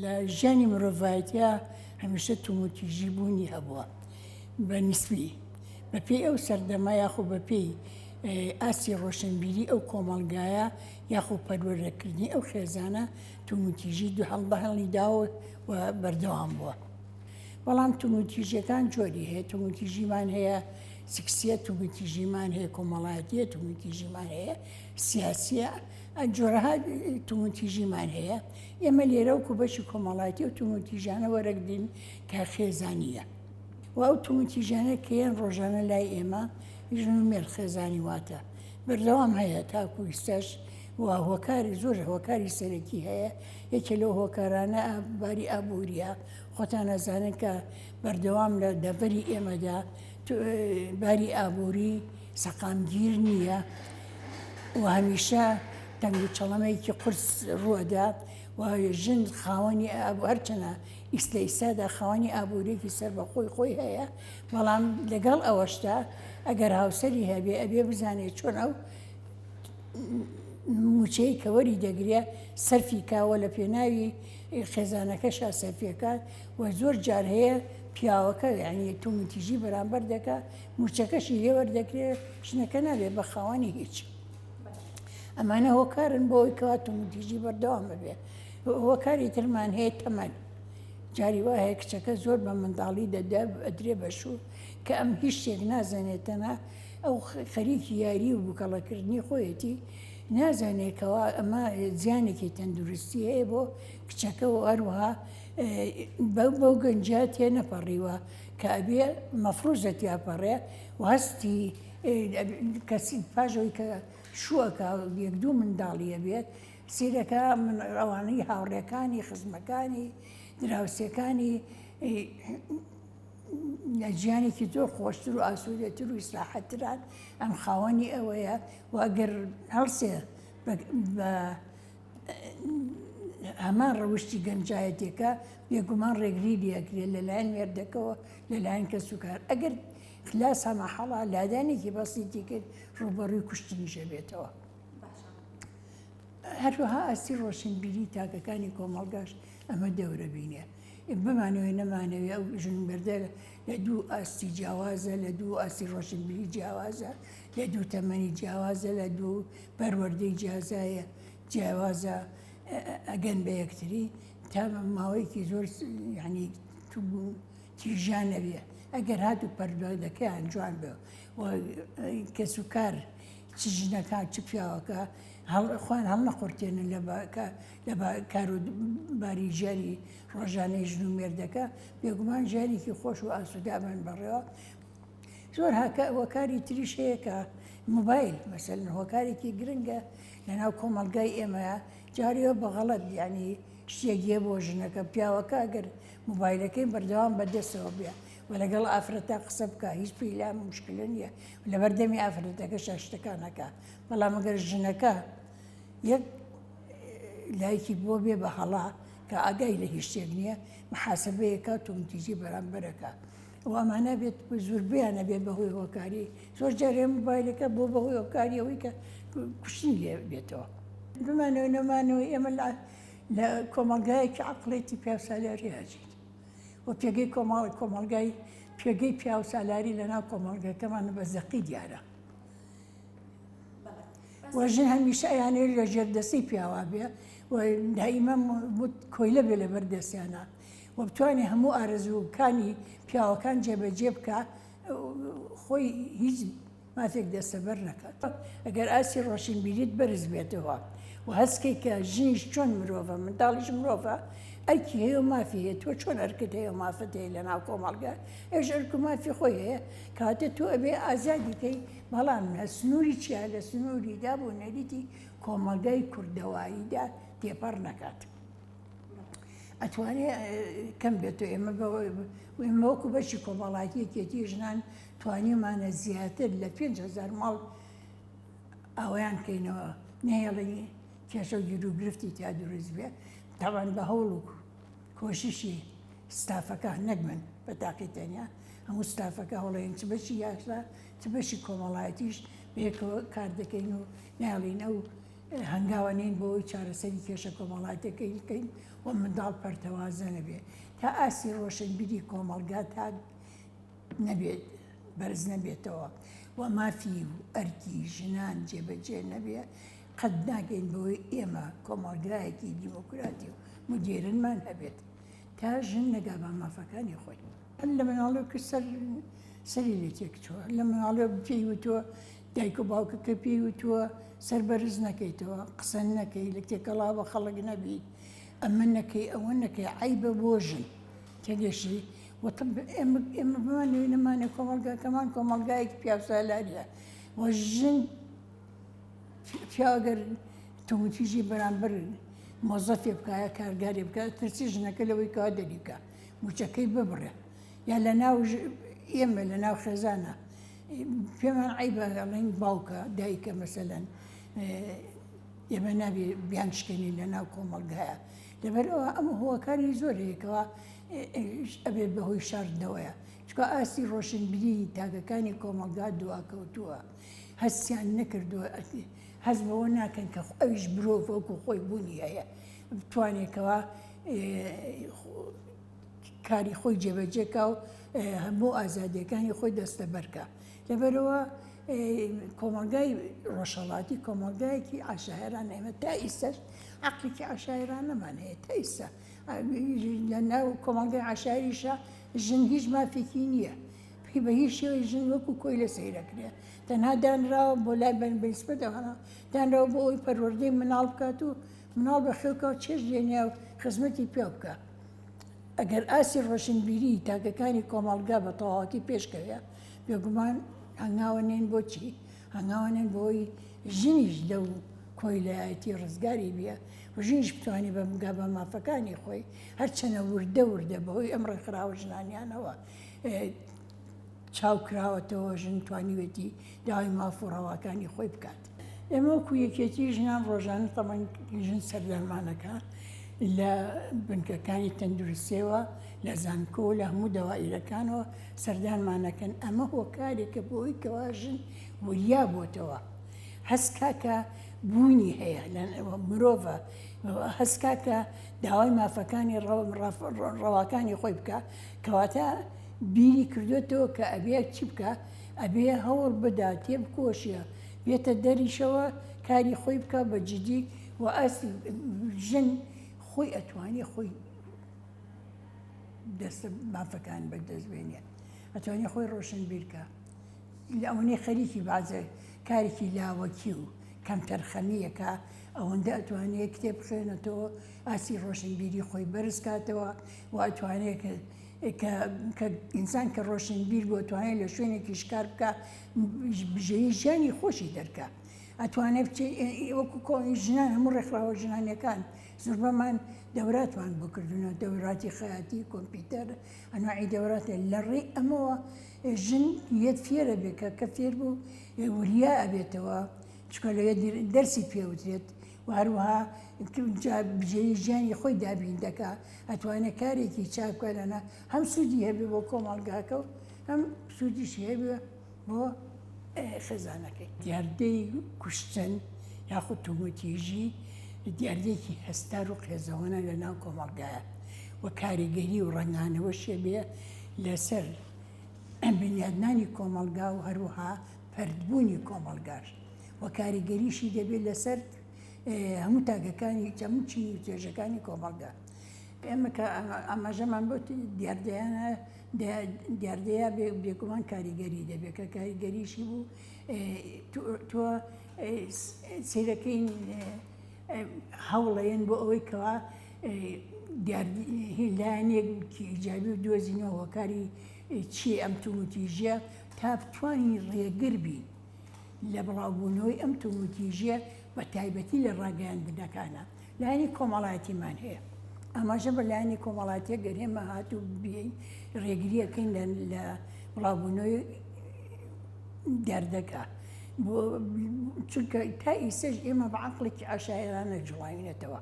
لە ژیانی مرۆڤایەتیا هەمیشە توموتیژی بوونی هەبووە بە نیسبی بە پێی ئەو سەردەمە یاخۆ بە پێی ئاستی ڕۆشنبیری ئەو کۆمەڵگایە یاخۆ پەروەردەکردنی ئەو خێزانە توموتیژی دو هەڵبەهەڵی داوە و بەردەوام بووە. بەڵام توندوتیژیەکان جۆری هەیە توندوتیژیمان هەیە سکسیە توندوتیژیمان هەیە کۆمەڵایەتیە توندوتیژیمان هەیە سیاسیە جۆرەها توندوتیژیمان هەیە ئێمە لێرە وەکو بەشی کۆمەڵایەتی و توندوتیژانە وەرەگرین کە خێزانیە و ئەو توندوتیژانە کە یەن ڕۆژانە لای ئێمە ژن و مێرد خێزانی واتە بەردەوام هەیە تاکو ئیستاش و هۆکاری زۆر هۆکاری سەرەکی هەیە یەکێ لەو هۆکارانە باری ئابووریە خۆتان ئەزانن کە بەردەوام لە دەڤەری ئێمەدا باری ئابووری سەقامگیر نییە و هەمیشە تەنگ و چەڵەمەیەکی قورس ڕووەدا و ژن خاوەنی هەرچەنە ئیسلە ئیسادا خاوەنی ئابووریەکی سەربەخۆی خۆی هەیە بەڵام لەگەڵ ئەوەشدا ئەگەر هاوسەری هەبێ ئەبێ بزانێت چۆن ئەو مووچەی کە وەری دەگرێ سەرفی کا وە لە پێناوی خێزانەکەشا سەرفیەکات و زۆر جار هەیە پیاوەکە یعنی توندوتیژی بەرامبەر دەکا مووچەکەشی لێ وەردەگرێ ژنەکە نابێ بە خاوەنی هیچ ئەمانە هۆکارن بۆ ئەوەی کەوا توندوتیژی بەردەوام ببێ هۆکاری ترمان هەیە تەمەن جاری وا هەیە کچەکە زۆر بە منداڵی دەدا ئەدرێ بە شوو کە ئەم هیچ شتێک نازانێت تەنها ئەو خەریکی یاری و بوکەڵەکردنی خۆیەتی، نازانێت کەوا ئەمە زیانێکی تەندروستی هەیە بۆ کچەکە و هەروەها بەو گەنجە تێنەپەڕیوە کە ئەبێ مەفروزە تیاپەڕێ و هەستی کەسی پاش ئەوەی کە شووەکە یەک دوو منداڵی ئەبێت سیرەکە من ئەوانەی هاوڕێکانی خزمەکانی دراوسێکانی لە ژیانێکی زۆر خۆشتر و ئاسوودەتر و ئیسراحەتتران، ئەم خاوەنی ئەوەیە و ئەگەر هەڵسێ بە هەمان ڕەوشی گەنجایەتیەکە بێگومان ڕێگری لێکرێت لەلایەن مێردەکەوە لەلایەن کەسوکار ئەگەر لا سەماحەڵا لادانێکی بەسیتی کرد ڕووبەڕووی کوشتنیش ئەبێتەوە. هەروەها ئاستی ڕۆشنبیری تاکەکانی کۆمەڵگاش ئەمە دەورە بینێ. بمانەوێ نەمانەوێ ئەو ژن و مێردە لە دوو ئاستی جیاوازە، لە دوو ئاستی ڕۆشنبیری جیاوازە، لە دوو تەمەنی جیاوازە، لە دوو پەروەردەی جیازایە جیاوازە ئەگەن بە یەکتری تا ماوەیەکی زۆر یعنی تیژیان نەبێ ئەگەر هاتوو پەروەردەکەیان جوان بێ و کەس و کار چ ژنەکە چ پیاوەکە خۆیان هەڵنەقورتێنن لە لە کار و باری ژیانی ڕۆژانەی ژن و مێردەکە، بێگومان ژیانێکی خۆش و ئاسوودە ئەبەن بەڕێوە. زۆر هۆکاری تریش هەیە کە مۆبایل مەسەلەن هۆکارێکی گرنگە لەناو کۆمەڵگای ئێمەیە، جارێ بە غەڵەت یانی شتێک یە بۆ ژنەکە پیاوەکە ئەگەر مۆبایلەکەی بەردەوام بە دەستەوە بێ و لەگەڵ ئافرەتە قسە بکە هیچ پێی لا موشکلە نییە لەبەردەمی ئافرەتەکەشا شتەکان ئەکا، بەڵام ئەگەر ژنەکە یەک لایکی بۆ بێ بە هەڵە کە ئاگای لە هیچ شتێک نییە محاسبەیەکە توندتیژی بەرامبەرەکە و ئەمانە بێت زۆربیانە بێت بەهۆی هۆکاری زۆر جارێ موبایلەکە بۆ بەهۆی هۆکاری ئەوەی کە کوشتنی لێ بێتەوە. بمانەوە نەمانەوە ئێمە لە کۆمەڵگایەکی عەقڵێتی پیاوسالاری ئەژین و پێگەی کۆمەڵ کۆمەڵگای پێگەی پیاوسالاری لەناو کۆمەڵگەکەمان بە زەقی دیارە. و ژن هەمیشە ئەیانەوێت لە ژێر دەستی پیاوا بێ و دائیمە کۆیلە بێ لەبەر دەستیانە و بتوانێ هەموو ئارەزووکانی پیاوەکان جێبەجێ بکە خۆی هیچ مافێک دەستەبەر نەکات ئەگەر ئاستی ڕۆشنبیریت بەرز بێتەوە و هەستکەی کە ژنیش چۆن مرۆڤە منداڵیش مرۆڤە ئەرکی هەیە و مافی هەیە تۆ چۆن ئەرکت هەیە و مافت هەیە لە ناو کۆمەڵگە ئەویش ئەرک و مافی خۆی هەیە کەواتە تۆ ئەبێ ئازادی کەی بەڵام لە سنووری چیا لە سنووری داب و نەریتی کۆمەڵگای کوردەواریدا تێپەڕ نەکات ئەتوانێ کەم بێتەوە ئێمە ئێمە وەکو بەشی کۆمەڵایەتی یەکێتی ژنان توانیومانە زیاتر لە 5هزار ماڵ ئاویان کەینەوە نەهێڵین کێشە و گیروگرفتی تیا دروست بێ تاوان بە هەوڵ و کۆششی ستافەکە نەک من بە تاقی تەنیا هەموو ستافەکە هەوڵێن چ بەشی یاسا چ بەشی کۆمەڵایەتیش بەیەکەوە کار دەکەین و ناڵین ئەو. هەنگاوە نین بۆ ئەوەی چارەسەری کێشە کۆمەڵاتیەکەی بکەین و منداڵ پەرتەوازە نەبێ تا ئاستی ڕۆشنبیری کۆمەڵگا تا نەبێت بەرز نەبێتەوە و مافی و ئەرکی ژنان جێبەجێ نەبێ قەت ناگەین بەوەی ئێمە کۆمەڵگایەکی دیموکراتی و مودێرنمان هەبێت تا ژن نەگا بە مافەکانی خۆی. هەر لە مناڵیەوە کە سەر سەری لێ تێکچووە لە مناڵیەوە پێی وتووە دایک و باوکەکە پێی وتووە سەر بەرز نەکەیتەوە قسە نەکەی لە تێکەڵا بە خەڵک نەبیت ئەمە نەکەی ئەوە نەکەی عیبە بۆ ژن تێگەشی وتم ئێمە ئێمە بمانەوێ نەمانێ کۆمەڵگاکەمان کۆمەڵگایەکی پیاوسالاریە و ژن پیاو گەر توندوتیژی بەرامبەر مۆزەفێ بکا یا کارگارێ بکا ترسی ژنەکە لەوەی کەوا دەری بکا موچەکەی ببڕێ یا لە ناو ئێمە لە ناو خێزانە پێمان عیبە ئەڵێن باوکە دایکە مەسەلەن ئێمە نابێ بیان شکێنین لە ناو کۆمەڵگایە لەبەر ئەوە ئەم هۆکاری زۆر هەیەکەوە ئەبێ بەهۆی شاردنەوەیە چکە ئاستی ڕۆشنبیری تاکەکانی کۆمەڵگا دواکەوتووە هەستیان نەکردووە هەست بەوە ناکەن کە ئەویش مرۆڤ وەکو خۆی بوونی هەیە بتوانێت کەوا کاری خۆی جێبەجێکا و هەموو ئازادیەکانی خۆی دەستەبەرکە لەبەرەوە کۆمەڵگای ڕۆژهەڵاتی کۆمەڵگایەکی عشایران ئێمە تا ئیستاش عقلێکی عشایرانەمان هەیە تا ئیستا لە ناو کۆمەڵگای عشایریشە ژن هیچ مافێکی نییە بە هیچ شێوەی ژن وەکو کۆیلە سەیرەکرێ تەنها دانراوە بۆ لای بەن بەنسبەت ئەوانە دانراوە بۆ ئەوەی پەروەردەی مناڵ بکات و مناڵ بەخێوکە و چێژ لێنیا و خزمەتی پێ بکە ئەگەر ئاستی ڕۆشنبیری تاکەکانی کۆمەڵگا بە تەواوەتی پێشکەوێ بێگومان هەنگاوە نێن بۆچی هەنگاوە نێن بۆی ژنیش لەو کۆیلایەتی ڕزگاری بێ و ژنیش بتوانێت بە بگا بە مافەکانی خۆی هەرچەنە وردە وردە بەهۆی ئەم ڕێکخراوە ژنانیانەوە چاو کراوەتەوە ژن توانیوێتی داوای ماف و ڕەواکانی خۆی بکات. ئێمە وەکو یەکێتی ژنان ڕۆژانە تەمەن ژن سەردانمانەکە لە بنکەکانی تەندروستیەوە لە زانکۆ لە هەموو دەوائیرەکانەوە سەردانمانەکەن ئەمە هۆکارێکە بۆ ئەوەی کەوا ژن وریا بۆتەوە هەست کاکە بوونی هەیە لە مرۆڤە هەست کاکە داوای مافەکانی ڕەواکانی خۆی بکە کەواتە بیری کردوێتەوە کە ئەبێ چی بکە ئەبێ هەوڵ بدا تێبکۆشێ بێتە دەریشەوە کاری خۆی بکە بە جدی و ئاستی ژن خۆی ئەتوانێ خۆی دەستە مافەکان بەدەست بێنێ ئەتوانێ خۆی ڕۆشن بیرکە لە ئەوەنەی خەریکی بەعزە کارێکی لاوەکی و کەمتەرخەمییەکە ئەوەندە ئەتوانێت کتێب بخوێنێتەوە ئاستی ڕۆشنبیری خۆی بەرز کاتەوە و ئەتوانێت کە کە ئینسان کە ڕۆشنبیر بۆ توانێت لە شوێنێکیش کار بکە بژێوی ژیانی خۆشی دەرکە ئەتوانێت بچێت وەکو کۆنی ژنان هەموو ڕێکخراوە ژنانەکان زۆربەمان دەوراتمان بۆ کردوونە دەوراتی خەیاتی کۆمپیوتەر ئەنواعی دەوراتێ لە ڕێی ئەمەوە ژن یەت فێرە بێ کە کە فێر بوو وریا ئەبێتەوە چونکە لەوێ دەرسی پێوترێت و هەروەها بژێوی ژیانی خۆی دابین دەکا ئەتوانێت کارێکی چاک بکا لەنا هەم سوودی هەبێ بۆ کۆمەڵگاکە و هەم سوودیشی هەبێ بۆ خێزانەکەی. دیاردەی کوشتن یاخود توندوتیژی دیاردەیەکی هەستار و قێزەوەنە لە ناو کۆمەڵگایە و کاریگەری و ڕەنگانەوەشی بێ لەسەر بنیادنانی کۆمەڵگا و هەروەها پەرتبوونی کۆمەڵگاش و کاریگەریشی دەبێت لەسەر هەموو تاکەکانی هەموو چین و توێژەکانی کۆمەڵگا. ئێمە کە ئاماژەمان بۆ دیاردەیانە دیاردەیە بێگومان کاریگەری دەبێت کە کاریگەریشی بوو تۆ سیرەکەین هەوڵەیەن بۆ ئەوەی کەوا لایەنێکی ئیجابی و دۆزینەوە هۆکاری چی ئەم توندوتیژیە تا بتوانین ڕێگر بین لە بڵاوبوونەوەی ئەم توندوتیژیە بە تایبەتی لە ڕاگەیاندنەکانە لایەنی کۆمەڵایەتیمان هەیە ئاماژە بە لایەنی کۆمەڵاتیە گەر ئێمە هاتوو بین ڕێگریەکەین لە بڵاوبوونەوەی دەردەکە چونکە تا ئیسەش ئێمە بە عقلێکی عشایرانە جوڵاوینەتەوە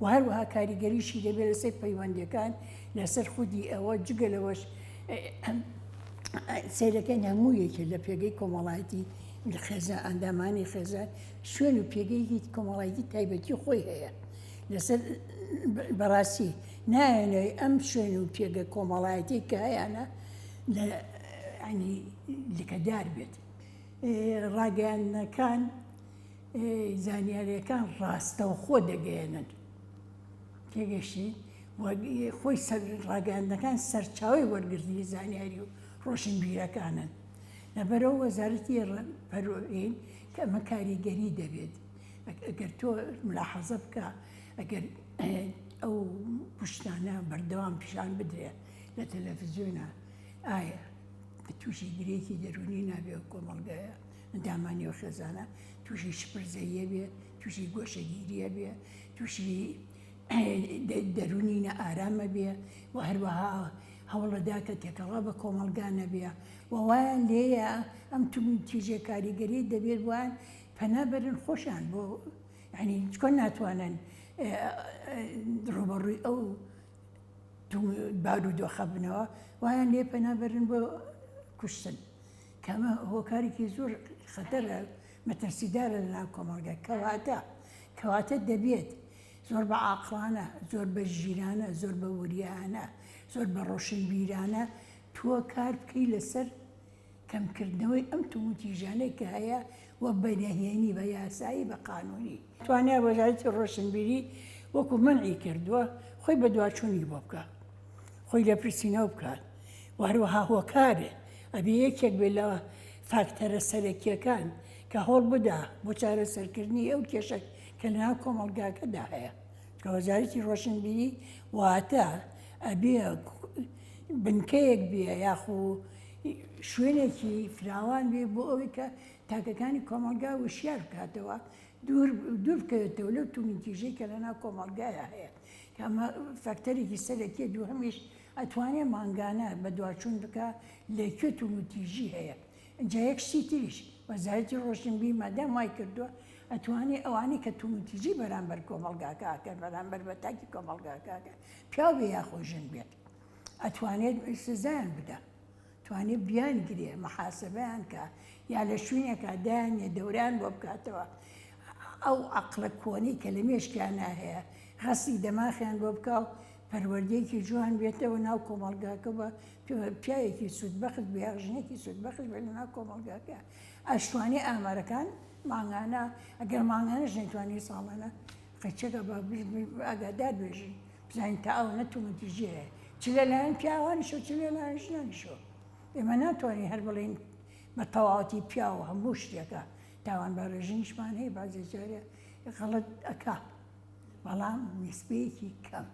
و هەروەها کاریگەریشی دەبێت لەسەر پەیوەندەکان لەسەر خودی ئەوە جگە لەوەش سەیرەکەین هەموو یەکێ لە پێگەی کۆمەڵایەتی خێزان ئەندامانی خێزان شوێن و پێگەیەکی کۆمەڵایەتی تایبەتی خۆی هەیە لەسەر بەڕاستی نایەنەوەی ئەم شوێن و پێگە کۆمەڵایەتی کە هەیانە لە ینی لکەدار بێت ڕاگەیاندنەکان زانیاریەکان ڕاستەوخۆ دەگەیەنن تێگەشتی خۆی ڕاگەیاندنەکان سەرچاوی وەرگرتنی زانیاری و ڕۆشنبیرەکانن لەبەرەوە وەزارەتی پەروەین کە ئەمە کاریگەری دەبێت ئەگەر تۆ ملاحەزە بکە ئەگەر ئەو کوشتانە بەردەوام پیشان بدرێ لە تەلەفزیۆنە ئایا تووشی گرێکی دەرونی نابێ و کۆمەڵگایە ئەندامانی و خێزانە تووشی شپرزەیە بێ تووشی گۆشەگیریە بێ تووشی دەرونی نائارامە بێ و هەروەها هەوڵەدا کە تێکەڵا بە کۆمەڵگا نەبێ و وایان لێیە ئەم توندوتیژیە کاریگەری دەبێت بۆیان پەنا بەرن خۆشیان بۆ یعنی چۆن ناتوانن ڕوبەڕووی ئەو بارودۆخە بنەوە وایان لێ پەنا بەرن بۆ کوشتن کەمە هۆکارێکی زۆر خەتەرە مەترسیدارە لە ناو کۆمەڵگە کەواتە کەواتە دەبێت زۆر بە عاقڵانە، زۆر بە ژیرانە، زۆر بە وریایانە، زۆر بە ڕۆشنبیرانە تۆ کار بکەی لەسەر کەمکردنەوەی ئەم توندوتیژانەی کە هەیە و بە نهێنی، بە یاسایی، بە قانونی. توانای وەزارەتی ڕۆشنبیری وەکو مەنعی کردووە خۆی بەدواچوونی بۆ بکات، خۆی لێپرسینەوە بکات و هەروەها هۆکارێ ئەبێ یەکێک بێت لە فاکتەرە سەرەکییەکان کە هەوڵ بدا بۆ چارەسەرکردنی ئەو کێشە کە لەناو کۆمەڵگاکەدا هەیە کە وەزارەتی ڕۆشنبیری واتە ئەبێ بنکەیەک بێ یاخو شوێنێکی فراوان بێ بۆ ئەوەی کە تاکەکانی کۆمەڵگا وشیار بکاتەوە دوور دوور بکەوێتەوە لەو توندوتیژەی کە لەناو کۆمەڵگایا هەیە کە ئەمە فاکتەرێکی سەرەکیە دووهەمیش ئەتوانێ مانگانە بەدواچوون بکا لە کوێ توندوتیژی هەیە ئینجا یەک شتی تریش وەزارەتی ڕۆشنبیری مادام وای کردووە ئەتوانێ ئەوانەی کە توندوتیژی بەرامبەر کۆمەڵگاکە ئەکەن بەرامبەر بە تاکی کۆمەڵگاکە ئەکەن پیاو بێ یاخۆ ژن بێت ئەتوانێت سزایان بدا توانێت بیانگرێ محاسبەیان کە یا لە شوێنێکا دایانێ دەوریان بۆ بکاتەوە ئەو عەقڵە کۆنەی کە لە مێشکیانا هەیە غەسلی دەماخیان بۆ بکا و پەروەردەیەکی جوان بێتەوە ناو کۆمەڵگاکە بە پیاوێکی سوودبەخش بێ یا ژنێکی سوودبەخش بێت لە ناو کۆمەڵگاکە ئەشتوانێ ئامارەکان مانگانە ئەگەر مانگانەش نەیتوانی ساڵانە قەیچەکە بە ئاگادار بێژین بزانین تا ئەوەنە توندوتیژی هەیە چ لەلایەن پیاوانیشەوە چ لەلایەن ژنانیشەوە ئێمە ناتوانین هەر بڵێین بە تەواوەتی پیاو هەموو شتێکە تاوانبارە ژنیشمان هەیە بازێ جارێ غەڵەت ئەکا بەڵام نیسبەیەکی کەم.